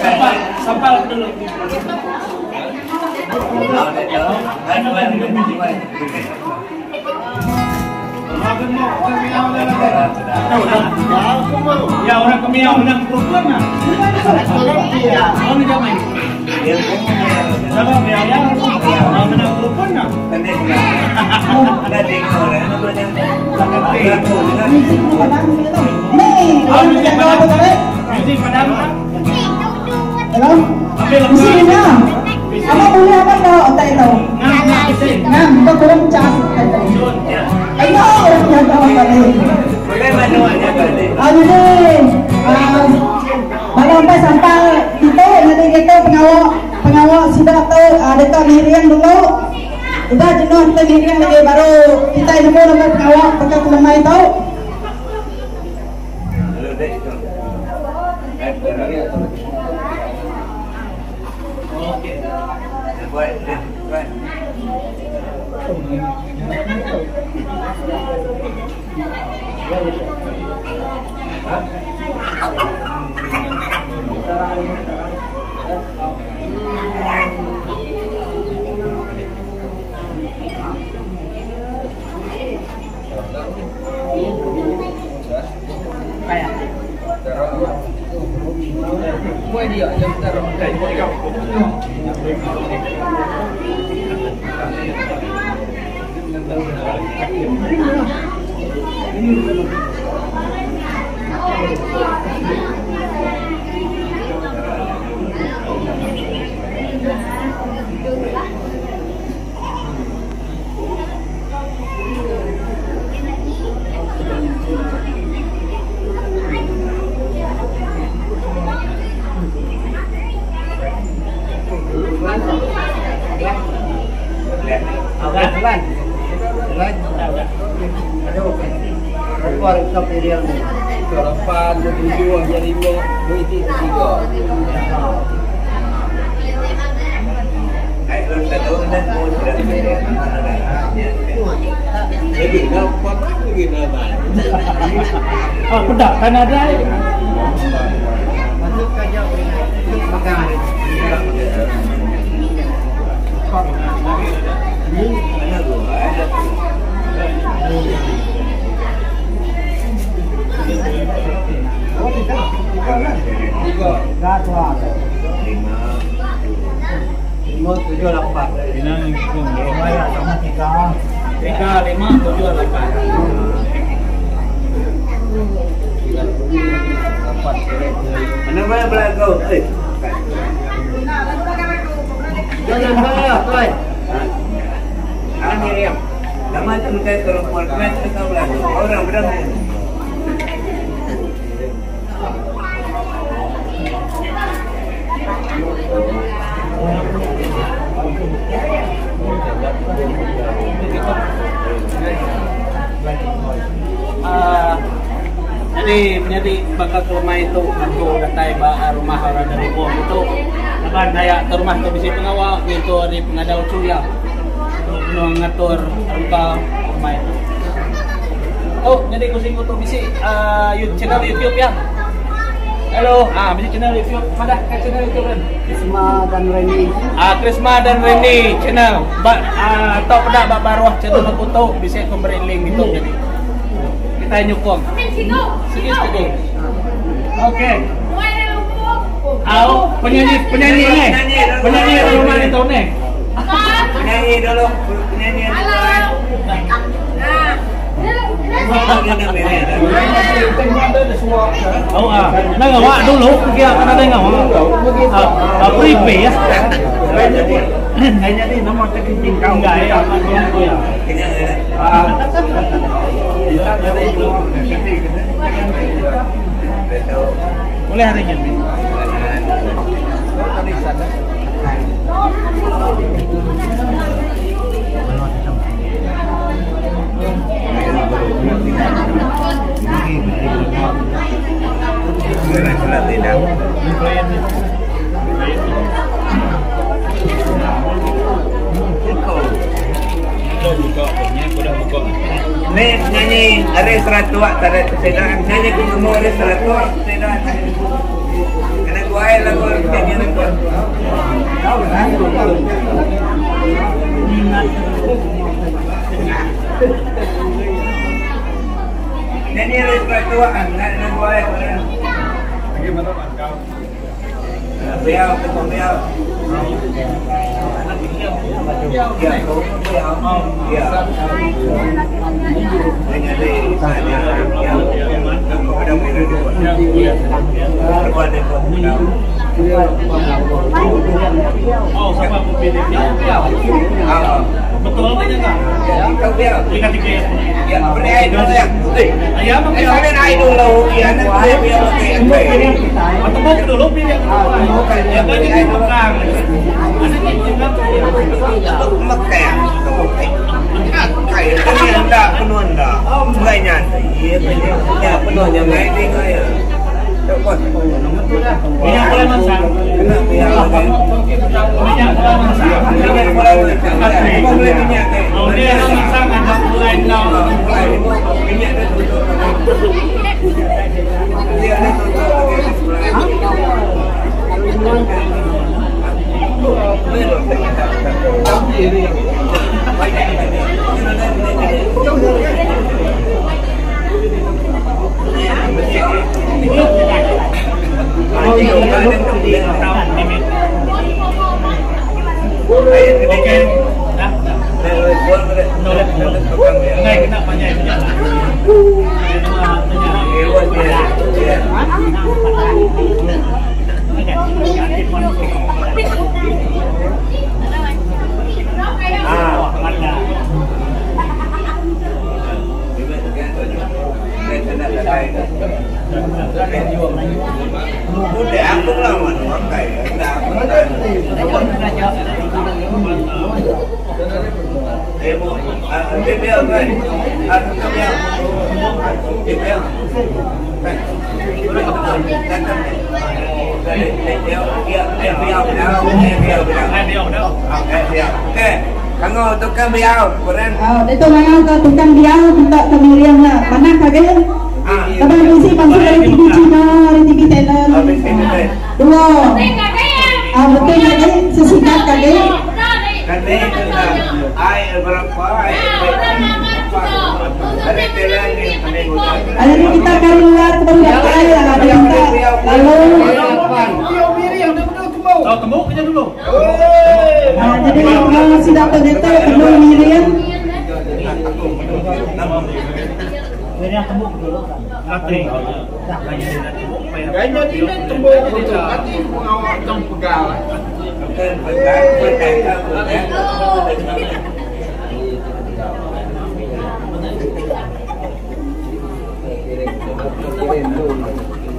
Sampal, sampal dulu. Ya orang kemiau menang perempuan nah. Oh ni main. Sama miau ya. Oh menang perempuan nah. Oh music padam. Music padam. Hello? Mesti na. Ama boleh apa no otak itu? Ngam, kau kurang cas. Ayo, orang yang tahu tadi. Ah, jadi, Bala sampai sampai itu nanti kita pengawal pengawal sudah tu ada tak mirian dulu. Udah jenuh kita mirian lagi baru kita nemu nama pengawal pakai kelemai itu. Oh, pedak kan ada. Tiga lima tujuh lapan. Mana boleh berlaku? Eh. Jangan salah, tuan. Lama tu minta tolong puan, kena tahu berlaku. Orang berlaku. Jadi menyadi bakal kelemai tu aku datai ba rumah orang dari Bom tu laban daya ke rumah tu bisi pengawa ngintu ari pengadau chuya tu benung ngatur rengka lemai tu. Tu nyadi ku singku tu bisi uh, channel YouTube ya. Hello, ah bisi channel YouTube. Madah ka channel YouTube kan? Krisma dan Reni. Ah Krisma dan Reni channel. Ba ah tau peda ba baruh channel aku tu bisi aku meri link ditu jadi. Kita nyukung. Sikit sikit. Okey. Au penyanyi penyanyi ni. Penyanyi rumah ni tau ni. Penyanyi dulu, penyanyi. Halo. Oh ah, nak ngawak dulu, pergi akan ada ngawak. Ah, prepay ya. Kayaknya ni nama terkencing kau. Enggak ya, aku ya. Boleh hari ini. Ni nyanyi ari Seratok tadi sida nyanyi ku nemu ari Seratok sida. Kena guai lagu nyanyi aku. Nyanyi ari Seratok kena guai. Biau ke biau. Oh, sama aku pilih biau biau. Betul apa nya kak? Ditu ngangau ka tukang biau minta ka miring nya manah ka agi. Laban bisi bansa ari TV Cina ari TV Thailand. Dua. Ah betul agi sesikat ka agi. Ari ni kita kari luar ke baru datai ada minta lalu. Jadi sida tu ditu kenu miring.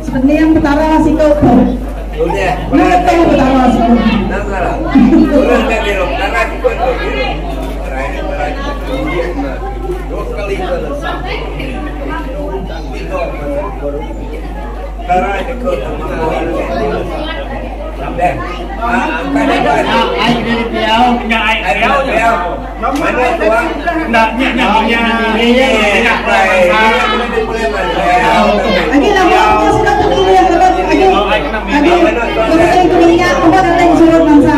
Sepening Petara siku tu. Ngetu Petara siku. Agi lama aku sida tu miring laban agi agi berunding ke minyak empa datai surut bansa.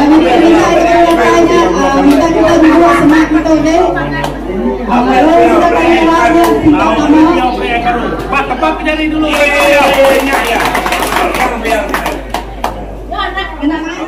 Nyadi minta kita datai nya minta kita duduk semak kita okey. Lalu sida kami luar nya tingkat sama. Kena mai.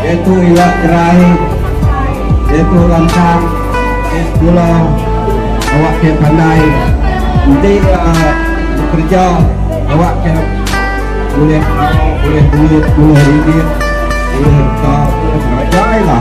Iaitu Iwak Kerai, iaitu Lancang, di sekula awak ke pandai. Enti bekereja awak ke bulih bulih duit, bulih ringgit, bulih reta, bulih pengeraja ila.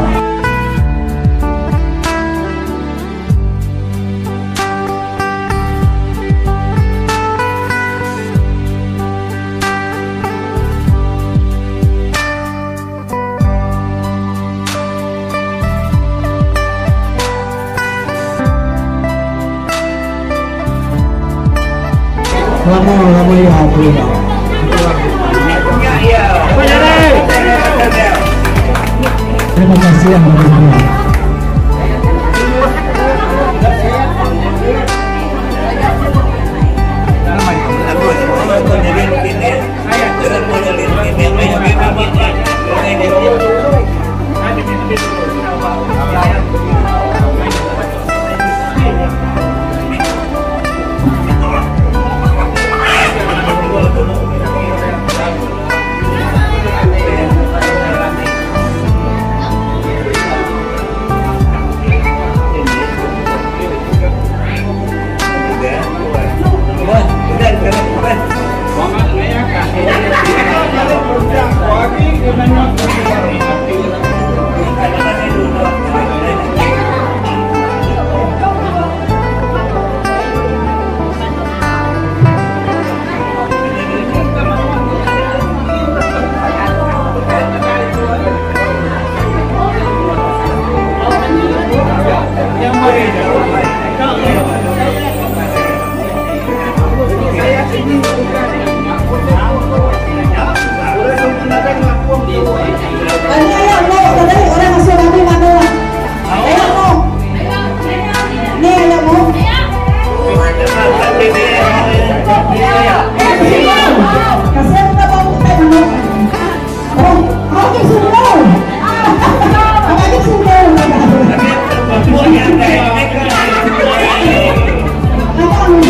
Lama lama iya tu ila. Terima kasih yang berbahagia. Ani aya mo tadi orang asuh kami mana? Aya mo. Ni aya mo. Kasi kita mau kita dulu. Oh, aku suruh. Aku suruh. Apa ang